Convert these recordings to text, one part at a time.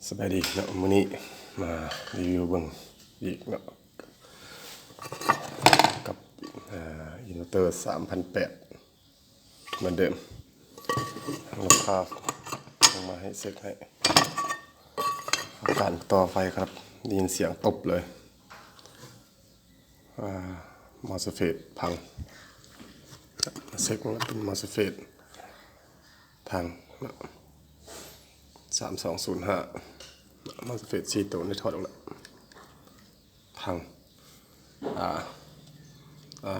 ສະບາຍດີເນາະ, ມື້ນີ້ມາຣີວິວເບິ່ງອີກເນາະ ກັບ ເອີ ອິນເວີເຕີສາມພັນແປດ ເໝືອນເດີມ. ລູກຄ້າສົ່ງມາໃຫ້ເຊັກໃຫ້ ການຕໍ່ໄຟຄັບ ໄດ້ຍິນສຽງຕຸບເລີຍ. ອາ ມອສເຟດພັງ. ມາເຊັກວ່າເປັນມອສເຟດພັງເນາະ ສາມສອງສູນຫ້າ ມອສເຟດສີ່ໂຕນີ້ຖອດອອກແລ້ວ ພັງ. ອາ ອາ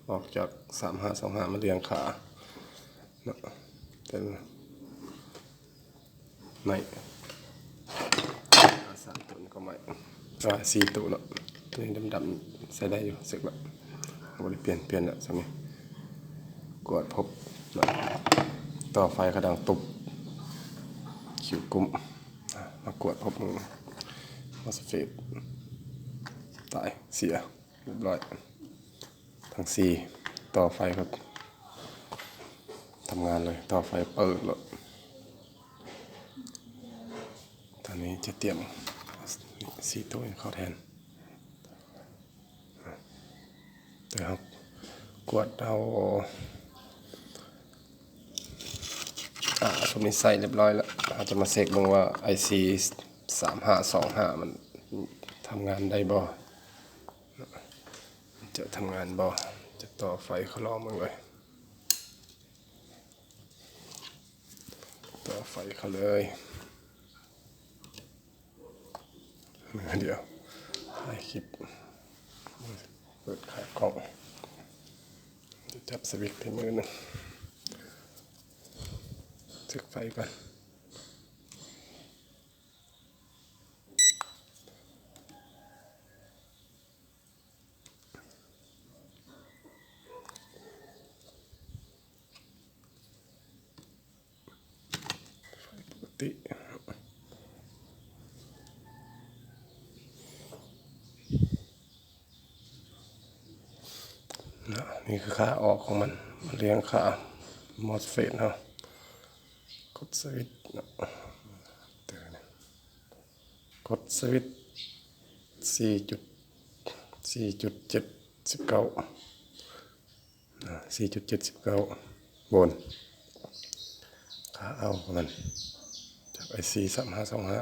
ອອກຈາກສາມຫ້າສອງຫ້າມາລຽງຂາເນາະ ເປັນ ໄມ້ ອາ ສາມໂຕນີ້ກໍໄມ້ ອາ ສີ່ໂຕເນາະ. ໂຕນີ້ດຳໆ ໃຊ້ໄດ້ຢູ່ ເຊັກແລ້ວ ບໍ່ໄດ້ປ່ຽນ ປ່ຽນແລ້ວຊ່ຳນີ້. ກວດພົບເນາະ ຕໍ່ໄຟກະດັງຕຸບ ຄິວກຸ້ມ. ອາ ມາກວດພົບເບິ່ງ ມອສເຟດຕາຍ ເສຍ ຮຽບຮ້ອຍ ທັງສີ່. ຕໍ່ໄຟຄັບ ທຳງານເລີຍ ຕໍ່ໄຟເປີດໂລດ. ຕອນນີ້ຈະຕຽມສີ່ໂຕນີ້ເຂົ້າແທນ. ແຕ່ເຮົາກວດເອົາ ອາ ຊຸມນີ້ໃສ່ຮຽບຮ້ອຍແລ້ວ ເຮົາຈະມາເຊັກເບິ່ງວ່າໄອຊີສາມຫ້າສອງຫ້າມັນທຳງານໄດ້ບໍ່ ຈະທຳງານບໍ່. ຈະຕໍ່ໄຟເຂົ້າລອງເບິ່ງເລີຍ ຕໍ່ໄຟເຂົ້າເລີຍ. ດຽວຖ່າຍຄລິບ ເປີດຂາກລ້ອງ ຈະຈັບສະວິດໃຫ້ມືໜຶ່ງ ເຊັກໄຟກ່ອນ. ໄຟປົກກະຕິເນາະ. ນີ້ຄືຂາອອກຂອງມັນ ມາລຽງຂາມອສເຟດເຮົາ. ກົດສະວິດເນາະ ກົດສະວິດ ສີ່ຈຸດ ສີ່ຈຸດເຈັດສິບເກົ້າ ອ່າ ສີ່ຈຸດເຈັດສິບເກົ້າໂວນ. ຂາເອົາຂອງມັນ ຈາກໄອຊີສາມຫ້າສອງຫ້າ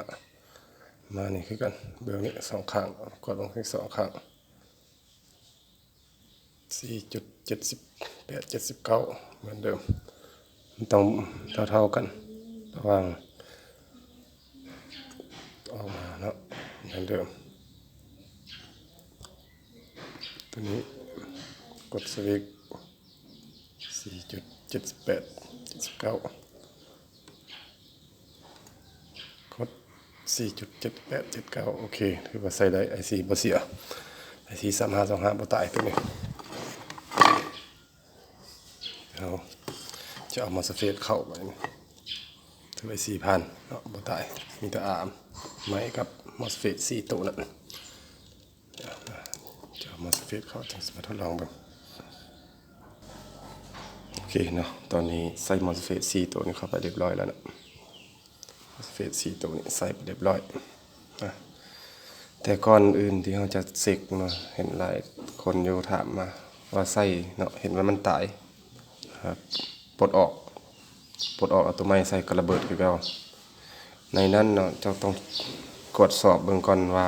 ມານີ້ຄືກັນ ເບື້ອງນີ້ສອງຂ້າງ ກວດເບິ່ງທັງສອງຂ້າງ ສີ່ຈຸດເຈັດສິບແປດ ເຈັດສິບເກົ້າ ເໝືອນເດີມ. ມັນຕ້ອງເທົ່າໆກັນ ລະຫວ່າງ ອອກມາເນາະ ເໝືອນເດີມ. ໂຕນີ້ກົດສະວິດ ສີ່ຈຸດເຈັດສິບແປດ ເຈັດສິບເກົ້າ ກົດສີ່ຈຸດເຈັດແປດເຈັດເກົ້າ ໂອເຄ ຖືວ່າໃຊ້ໄດ້ ໄອຊີບໍ່ເສຍ ໄອຊີສາມຫ້າສອງຫ້າບໍ່ຕາຍໂຕນີ້. ເຮົາຈະເອົາມອສເຟດເຂົ້າໄປ ຖືວ່າໄອຊີຜ່ານເນາະ ບໍ່ຕາຍ ມີແຕ່ອາມ ໄມ້ກັບມອສເຟດສີ່ໂຕນັ້ນ. ຈະເອົາມອສເຟດເຂົ້າ ຈັ່ງຊິມາທົດລອງເບິ່ງ. ໂອເຄເນາະ ຕອນນີ້ໃສ່ມອສເຟດສີ່ໂຕນີ້ເຂົ້າໄປຮຽບຮ້ອຍແລ້ວເນາະ ມອສເຟດສີ່ໂຕນີ້ໃສ່ໄປຮຽບຮ້ອຍ. ອາ ແຕ່ກ່ອນອື່ນທີ່ເຮົາຈະເຊັກເນາະ ເຫັນຫຼາຍຄົນຢູ່ຖາມມາວ່າໃສ່ເນາະ ເຫັນວ່າມັນຕາຍ ປົດອອກ ປົດອອກເອົາໂຕໃໝ່ໃສ່ກະລະເບີດຄືເກົ່າ. ໃນນັ້ນເນາະ ເຈົ້າຕ້ອງກວດສອບເບິ່ງກ່ອນວ່າ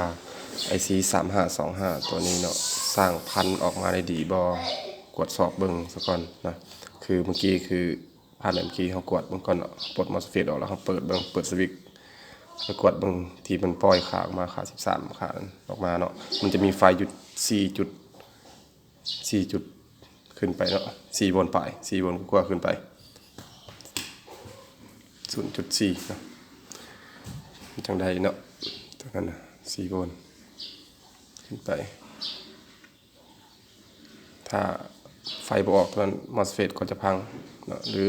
ໄອຊີສາມຫ້າສອງຫ້າໂຕນີ້ເນາະ ສ້າງພັນອອກມາໄດ້ດີບໍ່ ກວດສອບເບິ່ງສາກ່ອນນະ. ຄືເມື່ອກີ້ຄື ຜ່ານແບບເມື່ອກີ້ ເຮົາກວດເບິ່ງກ່ອນເນາະ ປົດມອສເຟດອອກ ແລ້ວເຮົາເປີດເບິ່ງ ເປີດສະວິດ ແລ້ວກວດເບິ່ງທີ່ມັນປ່ອຍຄ່າອອກມາ ຄ່າສິບສາມ ຄ່າອອກມາເນາະ ມັນຈະມີໄຟຢູ່ສີ່ຈຸດ ສີ່ຈຸດຂຶ້ນໄປເນາະ ສີ່ໂວນປາຍ ສີ່ໂວນກວ່າຂຶ້ນໄປ ສູນຈຸດສີ່ເນາະ ມັນຈັ່ງໄດ້ເນາະ ຕົວນັ້ນນະ ສີ່ໂວນຂຶ້ນໄປ. ຖ້າໄຟບໍ່ອອກ ຕົວນັ້ນມອສເຟດກໍຈະພັງເນາະ ຫຼື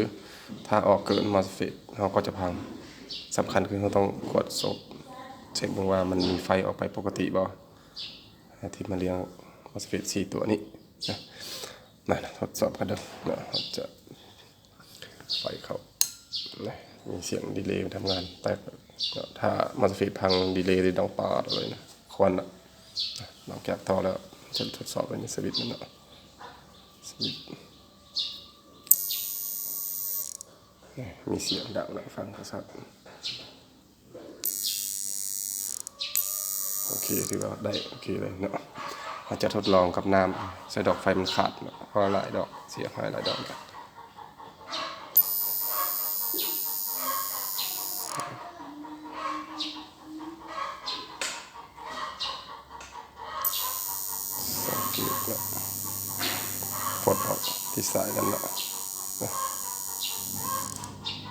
ຖ້າອອກເກີນມອສເຟດເຮົາກໍຈະພັງ. ສຳຄັນຄືເຮົາຕ້ອງກວດສອບ ເຊັກເບິ່ງວ່າມັນມີໄຟອອກໄປປົກກະຕິບໍ່ ທີ່ມາລຽງມອສເຟດສີ່ຕົວນີ້ນະ. ມາທົດສອບກັນເດີເນາະ ເຮົາຈະໄຟເຂົ້ານະ ມີສຽງດີເລທຳງານ ແຕ່ ເນາະ ຖ້າມາສເຟດພັງດີເລຍດັງປາດເລີຍນະ ຄວັນນະ. ນອກຈາກທໍ່ແລ້ວ ຈະທົດສອບເບິ່ງສະວິດມັນເນາະ ສະວິດ ນີ້ ມີສຽງດັງແລ້ວ ຟັງກະຊັດ. ໂອເຄ ຖືວ່າໄດ້ໂອເຄເລີຍເນາະ. ເຮົາຈະທົດລອງກັບນ້ຳ ໃສ່ດອກໄຟມັນຂາດເນາະ ເພາະວ່າຫຼາຍດອກ ເສຍຫາຍຫຼາຍດອກ. ສັງເກດເນາະ ຟົດອອກທີ່ສາຍນັ້ນເນາະ ນະ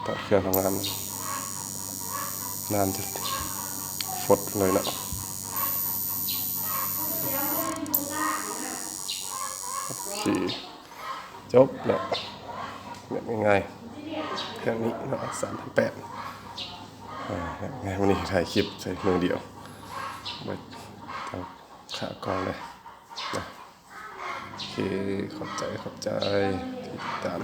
ຕັດເຄື່ອງທຳງານ ນ້ຳຈະຟົດເລີຍເນາະ. ໂອເຄ ຈົບແລ້ວ ແບບງ່າຍໆ ເຄື່ອງນີ້ເນາະ ສາມພັນແປດ ອ່າ ງ່າຍໆ ມື້ນີ້ຖ່າຍຄລິບໃສ່ມືດຽວ ໄວ້ທາງຂາກອງເລີຍນະ. ໂອເຄ ຂອບໃຈ ຂອບໃຈທີ່ຕິດຕາມ.